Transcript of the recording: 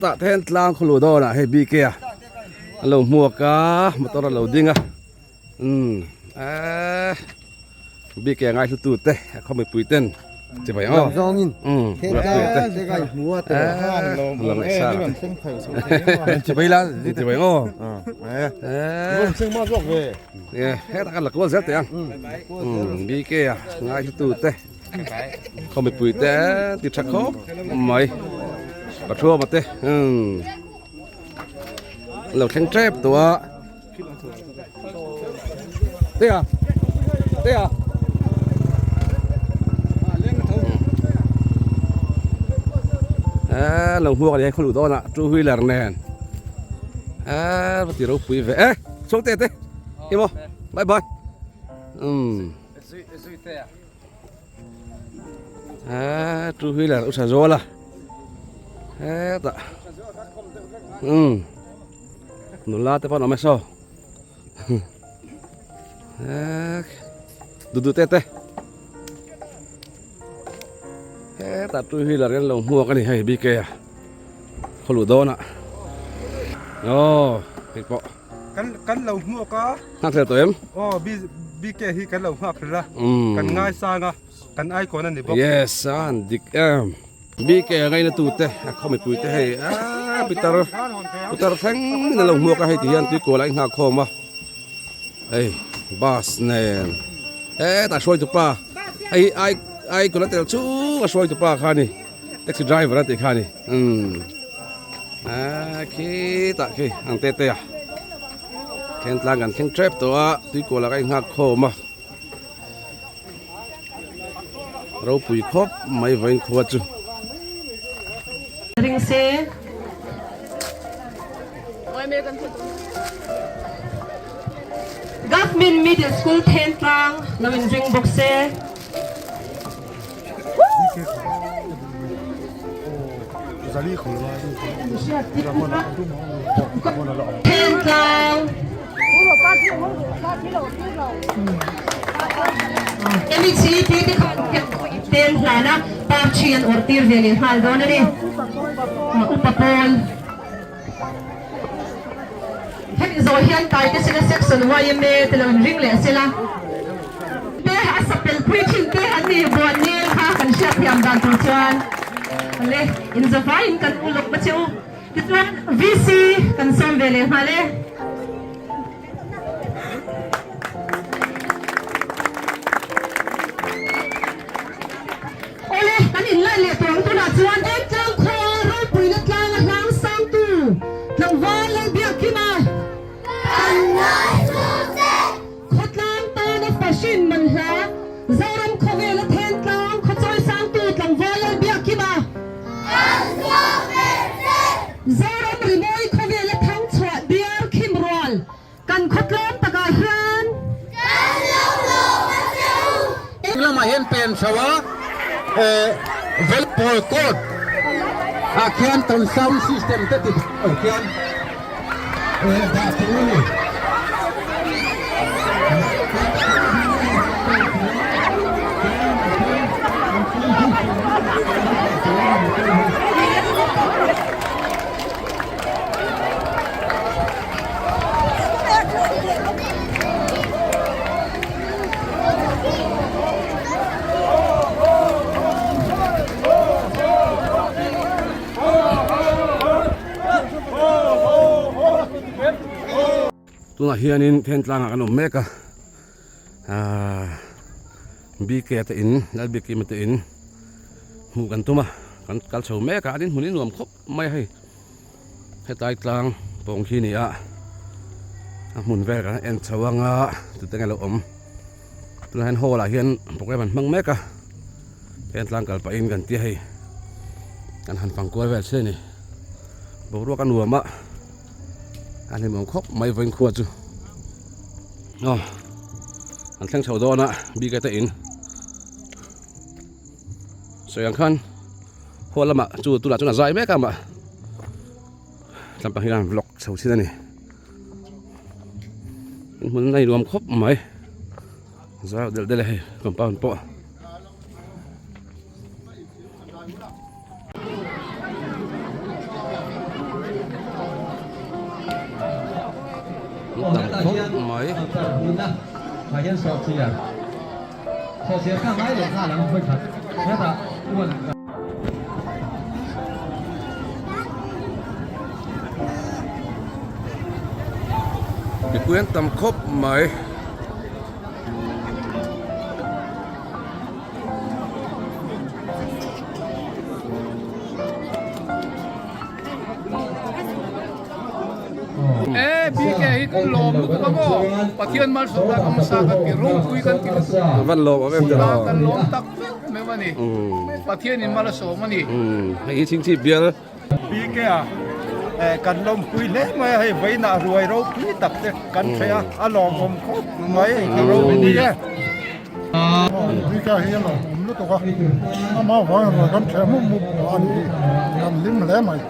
Tah then tlang khawlu dawnah hei BK a a lo hmuak a motor a lo ding a umm eee BK a ngaihlu tu te a khaw mipui ten chi bai aw umm chi bai la chi bai aw eee hetah khan la kual zel teh ang umm BK a ngaihlu tu te. Khaw mipui te ti tha khawp mai pathuama te umm lo thleng tep tawh a te a te a eee lo hmuak a ni khaw luh dawn ah two wheeler nen eee va ti ropui ve e chhuak te te emaw bye bye umm. Eee two wheeler u tha zawl a hetah umm nula te pawh an awm e saw eee duh duh te te hetah two wheeler hian lo hmuak a ni hei bike a khaw luh dawn ah aw hei pawh. Kan kan lo hmuak a. Nghak hlel tawh em? Aw BK hi kan lo nghak hlel a. Kan ngaisang a, kan icon a ni bawk. Yes, a han dik em. BK a ngaina tu te, a khaw mipui te hei aaa pitar pitar thleng in a lo hmuak a hei ti hian tuikual a inghak khawm a. Hei bus nen hetah hruaitu pa hei hi icon a tel chung a hruaitu pa kha a ni. Taxi driver a tih kha a ni umm aaa khitah khi ang te te a then tlang kan thleng tep tawh a tuikual ah ka inghak khawm a ropui khawp mai vawiin khua chu. Ring se. Government Middle School Thentlang lo in ring bawk se. Thentlang MECP te khan ten hlan a parthi an awrh tir ve leh nghal dawn a ni. Upa pawl Hemi zawh hian Taite sela Section yma te lo inring leh sela. Te a sapel pui thin te an ni buan nel kha kan hriat thiam dan tur chuan le inzavaiin kan ulawk na che u. Tichuan VC kan sawm ve leh nghal e. Awle, kan inlaih leh tawh ang tunah chuan Entlang khua ropuina tlanga hlang sangtu tlangval Lalbiakkima kan Khawtlang tana fashion man hla Zoram khawvela Thentlang khawchawi sangtu tlangval Lalbiakkima Zoram rimawi khawvela thangchhuah diar khim rual Kan khawtlawm takah hian. Kan lo lawm a che u. Eng lamah hian pen chho a, Velpawl Court ah khian kan sound system te ti lo khian dah tur a ni. Tunah hianin Thentlang ah kan awm mek a ahh BK te in Lalbiakima te in hmuh kan tum a kan kal chho mek a an inhmun hi nuam khawp mai a hei. Hetlai tlang pawng khi ni a a hmun vel kan en chho anga tute nge lo awm tunah hian hall ah hian program an hmang mek a heng tlang kal pahin kan tia hei kan han fang kual vel che ni boruak a nuam a a hlimawm khawp mai vawiin khua chu aw an thleng chho dawn a bike te in sawi ang khan. Hall lamah chu tunah chuan a zai mek a mah tlampang hian vlog chho thin a ni in hmun a nuam khawp mai zau delh delh a hei compound pawh. An tam khawp mai. Mipui an tam khawp mai. E BK hi kan lawm lutuk a maw Pathian malsawmna kan hmasa kan ti ropui kan ti lutuk A van lawm awm em te a kan lawm tak meuh meuh a ni Pathian in mal a sawm a ni. Hei hi chingchip bial. BK a kan lawmpui hle mai a hei vawiinah ruai ropui tak te kan hre a a lawmawm khawp mai ropui e. BK hi a lawmawm lutuk a, amah vangin ruai kan ṭheh mup mup a ni hi, kan hlim hle mai.